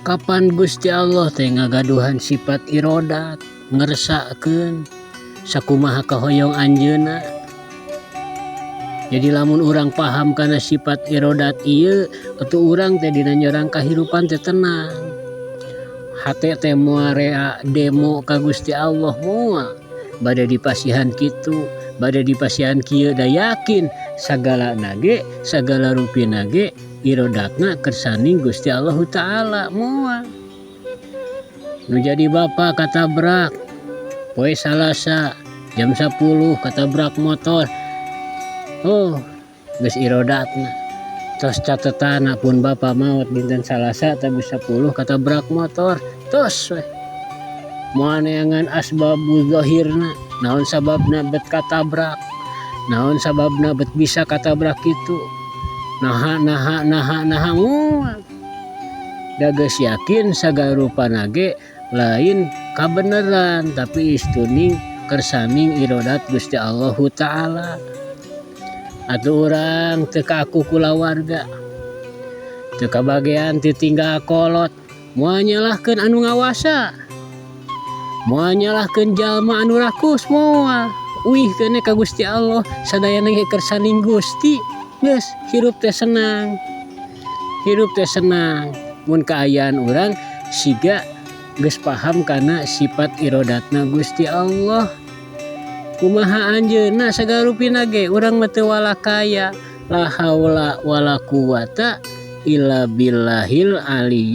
Kapan Gusti Allah teh ngagaduhan sifat irodat, ngersakeun sakumaha kahoyong anjeunna. Jadi lamun urang paham kana sifat irodat ieu, atuh urang teh dina nyorang kahirupan teh tenang. Hate teh moal rea demo ka Gusti Allah, moal bade dipasihan kitu, bade dipasihan kieu, da yakin sagalana ge, sagala rupina ge irodatna kersaning Gusti Allah Ta'ala. Moal nu jadi bapak katabrak poe Salasa jam 10, katabrak motor. Oh, geus irodatna, tos catetan pun bapak maot dinten Salasa tabuh 10 katabrak motor. Tos weh, moal neangan asbabu zahirna, naon sababna bet katabrak, naon sababna bet bisa katabrak itu, naha naha naha naha, moal. Da geus yakin sagala rupana ge lain kabeneran, tapi istuning kersaning irodat Gusti Allahu Ta'ala. Atuh urang teu kaku kulawarga, teu kabagean ditinggal kolot, moal nyalahkeun anu ngawasa, moal nyalahkeun jalma anu rakus, moal. Uihkeun ka Gusti Allah, sadayana ge kersaning Gusti. Geus, hirup teh senang, hirup teh senang mun kaayaan urang siga geus paham kana sifat irodatna Gusti Allah. Kumaha anjeunna sagala rupina ge, urang mah teu walakaya. La haula wala quwata illa billahil ali.